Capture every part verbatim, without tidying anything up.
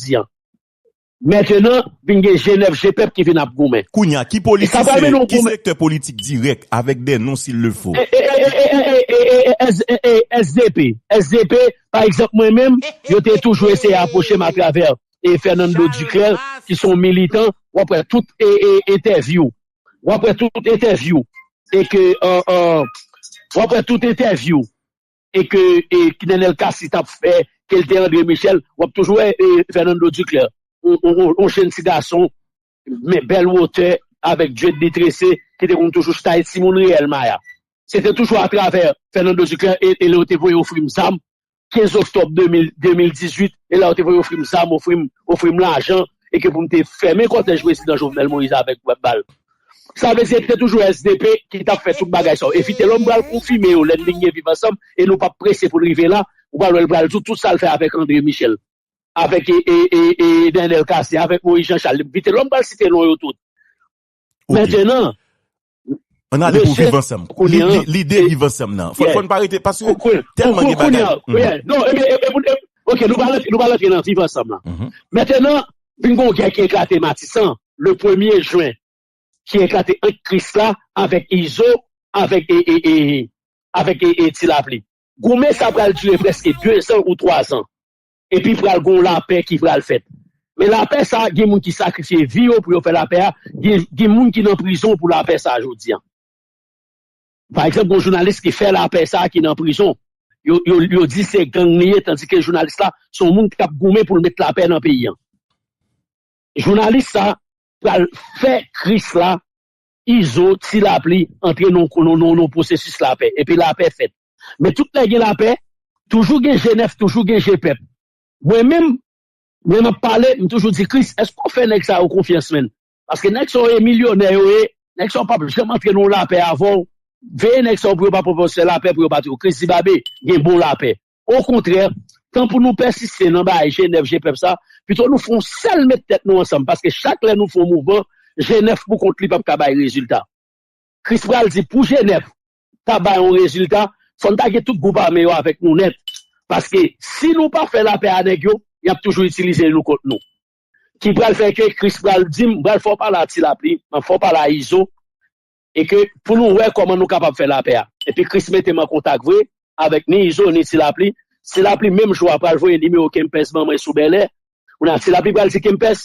jodi a. Mentenan, vin gen G nèf G pèp ki vin ap goumen. Kounye a, ki politisyen, ki sektè politik dirèk, avec des noms s'il le faut? S D P, S D P, pa egzanp, mwen menm, yo te toujou eseye apwoche m atravè e Fernando Duclair, ki se yon militan, w ap wè tout e, e, entèvyou. W ap wè tout entèvyou. E ke, w ap wè tout entèvyou. E ke e, Nenel Cassy t ap fè, ke l te André Michel, w ap toujou wè e, Fernando Duclair, yon, yon, yon, yon jenn ti gason, men bèl wotè, avèk djwèt li trese, ki te konn toujou chay timoun riyèl Maya. Se te toujou atravè Fernando Duclair e, e lè yo te voye ofri m zam, kenz oktòb de mil, de mil dizuit, e lè yo te voye ofri m zam, ofri m, ofri m lajan, e ke pou m te fèmen kòtèj prezidan Jovenel Moïse avèk bal. Sa vle di, se te toujou S D P ki t ap fè tout bagay sa yo. E Vitelhomme pral konfime yo lè n vin gen Viv Ansanm, e nou p ap prese pou n rive la, ou pral wè l pral di w tout sa l fè avèk André Michel, avèk e, e, e, e Daniel Cassé, avèk Moïse Jean Charles. Vitelhomme pral site non yo tout. Mentenan, Ann ale pou Viv Ansanm. Li- li- Lide Viv Ansanm nan. Fò fò n pa rete, paske tèlman gen bagay. Non, ebyen, e- e- e- ok, nou pral nou pral antre nan Viv Ansanm lan. Mentenan, vin gen yon gè ki eklate Matisan, le premye jen, ki eklate ant Krisla avèk Izo, avèk e, e, e, avèk e, e, Ti Lapli. Goumen sa pral dire prèske de zan ou twa zan. Epi pral gen yon lapè ki pral fèt. Men lapè sa, gen moun ki sakrifye vi yo pou yo fè lapè a, gen, gen moun ki nan prizon pou lapè sa jodi a. Pa egzanp, gen jounalis ki fè lapè sa ki nan prizon. Yo, yo, yo di se gang li ye, tandike jounalis la se yon moun k ap goumen pou l met lapè nan peyi a. Jounalis sa pral fè Krisla, Izo, Ti Lapli antre nan yon pwosesis lapè. Epi lapè fèt. Men tout lè gen lapè, toujou gen G nèf, toujou gen G pèp. Mwen menm, lè m ap pale, m toujou di Kris, èske w fè nèg sa yo konfyans, menn? Paske nèg sa yo e milyonè yo ye, nèg sa yo p ap janm antre nan yon lapè avè w. Veye nèg sa yo pou yo pa pwopòze fè lapè pou yo pa touye w. Kris di, Babe, gen bon lapè. Okontrè, tan pou nou pèsiste nan bagay G nèf, G pèp sa, pito nou fè yon sèl met tèt nou ansanm, paske chak lè nou fè yon mouvman, G nèf pou kont li p ap ka bay rezilta. Kris pral di pou G nèf ta bay yon rezilta, fò n ta gen tout gwoup ame yo avèk nou nèt. Paske si nou pa fè lapè a nèg yo, y ap toujou itilize nou kont nou. Ki pral fè ke Kris pral di m, m pral fè w pale a Ti Lapli, m ap fè w pale a Izo, e ke pou nou wè kòman nou kapab fè lapè a. Epi Kris mete m an kontak vre avèk ni Izo, ni Ti Lapli. Ti Lapli menm jou a pral voye nimewo Kempès ban mwen sou Bèlè. Kounye a Ti Lapli pral di Kempès,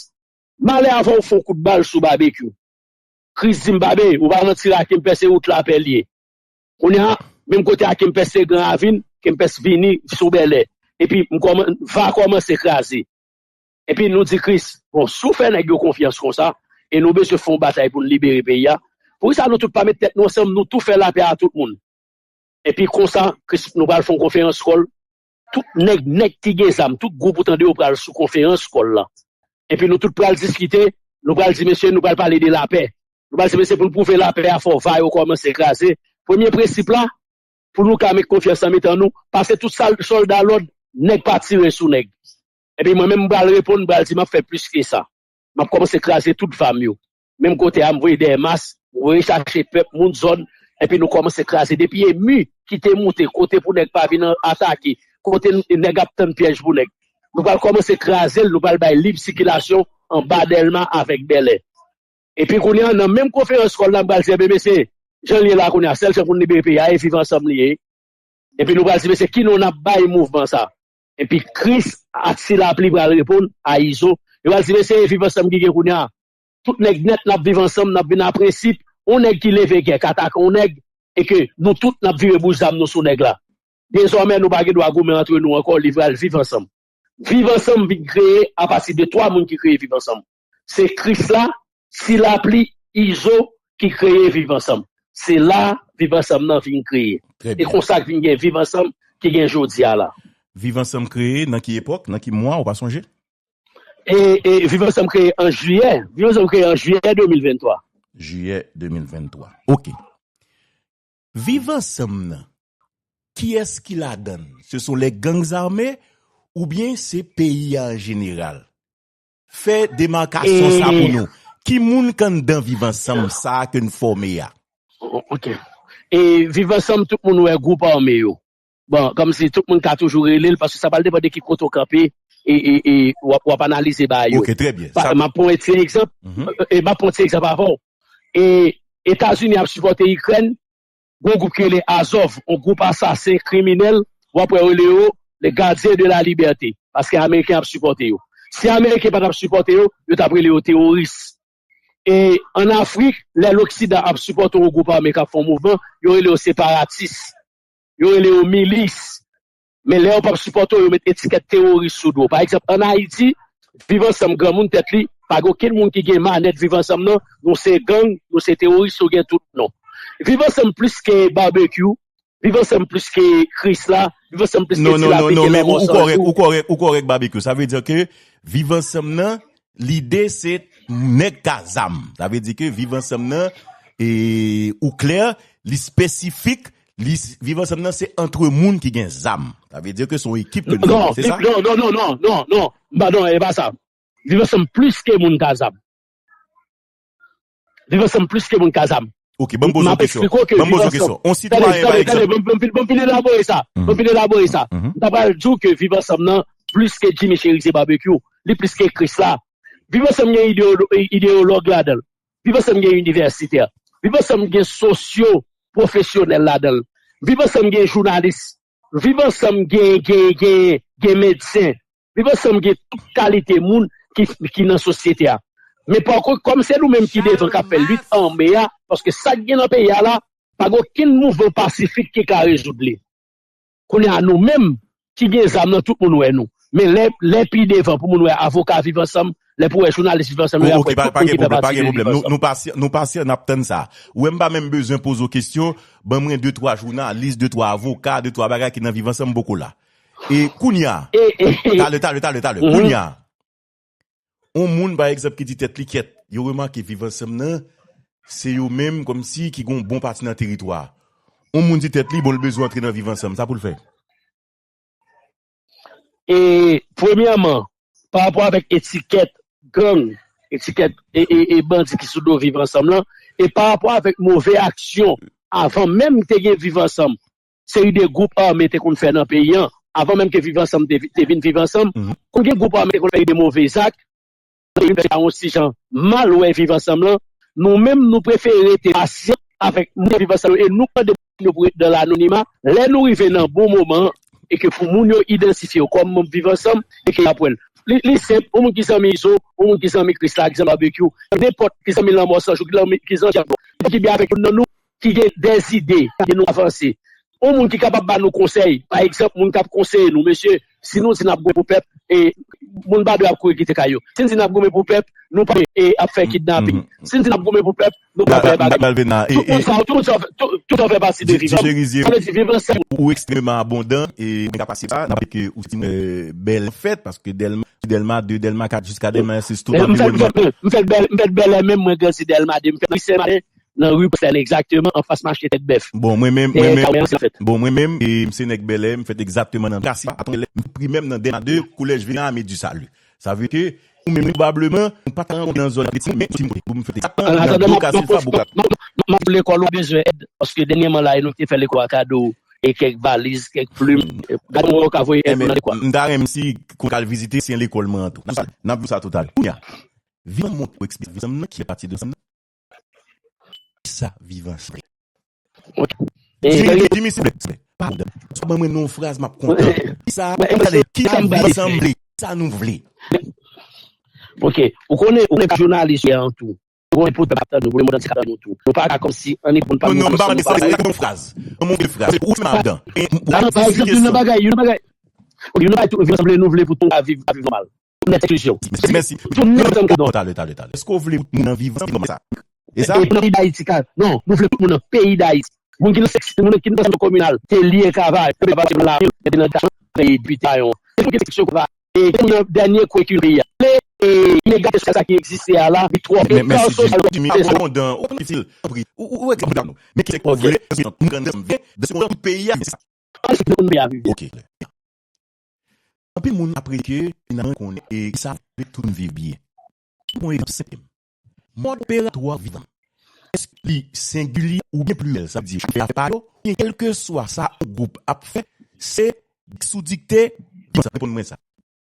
m ale avè w fè yon kout bal sou Babekyou. Kris di m, Babe, ou pa nan tire a Kempès, se wout lapè l ye. Kounye a, menm kote a Kempès te Gran Ravin, Kempès vini sou Bèlè. Epi m kòman, va kòmanse kraze. Epi nou di Kris, bon, si w fè nèg yo konfyans konsa, e nou bezwen fè yon batay pou n libere peyi a, poukisa nou tout pa met tèt nou ansanm, nou tou fè lapè a tout moun? Epi konsa, Kris, nou pral fè yon konferans kòl, tout nèg, nèg ki gen zam, tout gwoup ou tande yo pral sou konferans kòl la. Epi nou tout pral diskite, nou pral di, mesye, nou pral pale de lapè. Nou pral di, mesye, pou n pwouve lapè a, fò va yo kòmanse kraze. Premye prensip la, pou nou ka met konfyans nan mitan nou, pase tout sal- sòlda lòd, nèg pa tire sou nèg. Epi mwen menm, m pral reponn, m pral di, m ap fè plis ke sa. M ap kòmanse kraze tout va m yo. Menm kote a, m voye dèyè mas, m voye chache pèp, moun zòn, epi nou kòmanse kraze. Depi e mi ki te moute, kote pou nèg pa vin an- atake, kote n- nèg ap tann pyèj pou nèg. Nou pral kòmanse kraze l, nou pral bay lib sikilasyon anba Dèlma avèk Bèlè. Epi kounye a, nan menm konferans kòl la, m pral di, ebyen, mesye, jan l ye la kounye a, sèl jan pou n libere peyi a, e Viv Ansanm li ye. Epi nou pral di, mesye, ki non n ap bay mouvman sa? Epi Kris ak Ti Lapli pral reponn a Izo. Yo pral di, mesye, e Viv Ansanm ki gen kounye a. Tout nèg nèt, n ap viv ansanm, n ap vin a prensip. Yon nèg ki leve gè, k atake yon nèg, e ke nou tout n ap vire bouch zam nou sou nèg la. Dezòmè, nou pa gen dwa goumen antre nou ankò, li pral Viv Ansanm. Viv Ansanm vin kreye apati de twa moun ki kreye Viv Ansanm. Se Krisla, Ti Lapli, Izo ki kreye Viv Ansanm. Se la Viv Ansanm nan vin kreye. E konsa k vin gen Viv Ansanm ki gen jodi a la. Viv Ansanm kreye nan ki epòk, nan ki mwa, ou pa sonje? E, e Viv Ansanm kreye an jiyè. Viv Ansanm kreye an jiyè de mil venntwa. Jiyè de mil venntwa. Ok. Viv Ansanm nan, kiyès ki ladan l? Ce sont les gangs armés oubyen se peyi a an jeneral? Fè demakasyon sa pou nou. Ki moun k anndan Viv Ansanm sa ke n fòme a? Ok. E Viv Ansanm, tout moun wè gwoup ame yo. Bon, kòmsi tout moun ka toujou rele l, paske sa pral depann de ki kote w kanpe, e, e, e, w ap, w ap analize bagay yo. Ok, trè byen. M ap pran yon ti egzanp, e, m ap pran yon ti egzanp avè w. E Etazini ap sipòte Ikrèn, gon gwoup ki rele Azov, yon gwoup asasen, kriminèl, w ap wè yo rele yo les gardiens de la liberté, paske Ameriken ap sipòte yo. Si Ameriken pa t ap sipòte yo, yo t ap rele yo teworis. E ann Afrik, lè Loksidan ap sipòte yon gwoup ame k ap fè yon mouvman, yo rele yo separatis, yo rele yo milis. Men lè yo p ap sipòte w, yo met etikèt teworis sou do w. Pa egzanp, ann Ayiti, Viv Ansanm, granmoun tèt li, pa gen okenn moun ki gen manèt Viv Ansanm nan, nou se gang, nou se teworis, nou gen tout non. Viv Ansanm plis ke Babekyou, Viv Ansanm plis ke Krisla, Viv Ansanm plis ke Ti Lapli, ke Lèmò Sanjou. Non, non, non, non, ou kòrèk, ou kòrèk, ou kòrèk, Babekyou. Sa vle di ke Viv Ansanm nan, lide se nèg ka zam. Sa vle di ke Viv Ansanm nan, e, ou klè, li espesifik, li, Viv Ansanm nan se antre moun ki gen zam. Sa vle di ke se yon ekip ke nou ye, se sa? Non, non, non, non, non, non, non, e pa sa. Viv Ansanm plis ke moun ka zam. Viv Ansanm plis ke moun ka zam. Ok, ban m poze w kesyon. Ban m poze w kesyon. On sitwayen, pa egzanp. Ban m fin elabore sa. Ban m fin elabore sa. M ta pral di w ke Viv Ansanm nan plis ke Jimmy Chérizier Babekyou. Li plis ke Krisla. Viv Ansanm gen ideyolo-, ideyològ ladan l. Viv Ansanm gen inivèsitè. Viv Ansanm gen sosyo pwofesyonèl ladan l. Viv Ansanm gen jounalis. Viv Ansanm gen, gen, gen, gen medsen. Viv Ansanm gen tout kalite moun ki, ki nan sosyete a. Men pa kont, kòm se nou menm ki devan k ap fè lit ame a, paske sa k gen nan peyi a la, pa gen okenn mouvman pasifik ki ka rezoud li. Kounye a nou menm ki gen zam nan, tout moun wè nou. Men lè, lè pi devan pou moun wè avoka Viv Ansanm, lè pou wè jounalis Viv Ansanm, lè pou wè tout moun ki fè pati de Viv Ansanm. Nou, nou, nou pasyan, nou pasyan, n ap tann sa. Ou wè m pa menm bezwen poze w kesyon, ban mwen de twa jounalis, de twa avoka, de twa bagay ki nan Viv Ansanm, m poko la. E kounye a, talè, talè, talè, talè, kounye a, on moun, pa egzanp, ki di tèt li kyèt, yo remake Viv Ansanm nan, se yo menm kòmsi ki gon bon pati nan teritwa a. On moun di tèt li, bon, l bezwen antre nan Viv Ansanm, sa pou l fè? E, premyèman, pa rapò avèk etikèt gang, etikèt e, e, e bandi ki sou do Viv Ansanm lan, e pa rapò avèk move aksyon avan menm te gen Viv Ansanm, seri de gwoup ame te konn fè nan peyi an, avan menm ke Viv Ansanm te, te vin Viv Ansanm, konn gen gwoup ame te konn fè de move zak, nan peyi nou fè sa yon ti jan mal wè Viv Ansanm lan, nou menm nou prefere rete pasyan avèk moun Viv Ansanm yo, e nou mande moun yo pou ret dan lanonima, lè nou rive nan bon moman an, e ke pou moun yo idantifye yo kòm manm Viv Ansanm, e ke y ap wè l. Li, li senp, yon moun ki zanmi Izo, yon moun ki zanmi Krisla, ki zanmi Babekyou, nenpòt ki zanmi Lanmò Sanjou, ki zanmi, ki zanmi Djablo, ki byen avèk youn nan nou, ki gen dèzide, ki ede nou avanse. Yon moun ki kapab ba nou konsèy, pa egzanp, moun k ap konseye nou, mesye, si nou di n ap goumen pou pèp, e moun Babekyou ap kouri kite kay yo. Si n di n ap goumen pou pèp, nou pa e ap fè kidnaping. Si n di n ap goumen pou pèp, nou pa fè bagay. Tout moun sa, tout moun sa, tout, tout sa fè pati de Viv Ansanm. Sa vle di Viv Ansanm. Ou ekstrèmeman abondan, e mwen ka pase sa, n ap ke ou se ti, e, Bèlè fèt, paske Dèlma, Dèlma de, Dèlma kat, jiska Dèlma S S, tout anviwònman. M fèt Bèlè, m fèt Bèlè menm, mwen grandi Dèlma de, m fèt nan Sen Maten, nan ri Pwosèn, egzakteman anfas mache Tèt Bèf. Bon, mwen menm, mwen menm, bon, mwen menm, e, m se nèg Bèlè, m fèt egzakteman nan Kasipa, apre m primè m nan Dèlma de, kolèj Venami du Salut. Sa vle ke, ou menm, pwobableman, ou pa ta rankontre nan zòn Peti, men, ou ti monte, pou m fèt egzakteman nan do Kasipa, Bokak. M ap lekòl, ou bezwen èd, paske dènyèman la, e nou ki te fè lekòl a kado, e kèk valiz, kèk plim, e, gade mwen yo ka voye èd nan lekòl. M ta renmen si, kon kal vizite, se yon lekòl mwen an tou. N ap di sa toutalè. Kounye a, vin montre w eksplike, vin nan ki pati de sa. Kisa Viv Ansanm vle? Jimmy, Jimmy, silvouplè, silvouplè, pa kontan. Swa ban mwen non fraz, m ap kontan. Kisa, kisa Viv Ansanm vle? Kisa nou vle? Ok, ou konnen, ou konnen jounalis yo an tou. Ou konnen pou pèp ap tann nou, pou lemonn antye ap tann nou tou. Nou pa ka kòmsi annik pou n pa... Non, non, m pa mande sa, se yon fraz. Ban mwen yon fraz. Ou se madan. Pa egzanp, youn nan bagay, youn nan bagay. Ok, youn nan bagay tou, Viv Ansanm vle, nou vle pou tout moun ka viv, ka viv nòmal. Nèt eksklizyon. Mèsi. Tout moun ansanm ka dòmi. Talè, talè, talè. Èske w vle pou tout moun an viv ansanm kòm sa? E sa? E pou nan peyi Dayiti ka, non, nou vle tout moun nan peyi Dayiti. Moun ki nan seksyon, moun ki nan seksyon kominal, te lye kavay, te pase nan lavil, te nan depite a yon. E pou ki seksyon kavay, e pou nan dènye kwen ki peyi a. E, e, inegalite sosyal sa ki egziste a la, li twòp. Ekar sosyal, Jimmy, ap repondan, ou konn difisil, tanpri. Ou, ou, ou egzanp nou. Men ki sektè w vle, èske nou grann ansanm vle, de se kontan tout peyi a, se sa. Ann ede moun peyi a viv byen. Ok, klè. Anpil moun ap rele ke finalman konnen e ki sa fè tout moun viv byen. Pou yon egzanp senp, mòd operatwa Viv Ansanm, èske li sengilye oubyen pliryèl? Sa vle di, chofè a fè pa yo, oubyen kèlkeswa sa yon gwoup ap fè, se sou dikte, reponn mwen sa.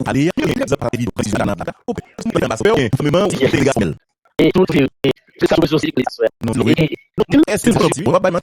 pou pale a, gen egzanp pa te videyo, pa ti sa nan pata. Ou pè, ou pè anba sou pè, ou gen fòmeman, ou gen delegasyon. E tout fi, e tout sa sou sou klik aswè. Non, non, wi. Èske se yon ti, ou pa bay man.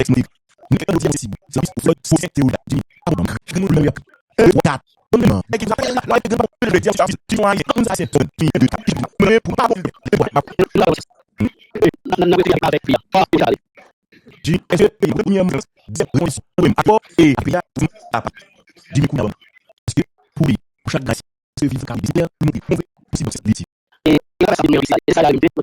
tèks mwen ekri. Nou fè jodi a posib. Se yon pis fo, fo teori la. Jimmy, pa bon, non. Jimmy, nou ap. Un, deux, trois, quatre. Konn nan. Nèg ki sa fè la, la, gen pa le dire sa, Jimmy, Jimmy, Jimmy, un, deux, quatre, Jimmy, pou pa bon. Jimmy, èske, e, premyèman, dèzèm, e, apre a, Jimmy, papa. Jimmy, kou nan. Pou chak Ayisyen se viv Karayib, se pou mouri, pou mouri, pou sipòte li. E sa, se sa, e sa, la, e sa, la,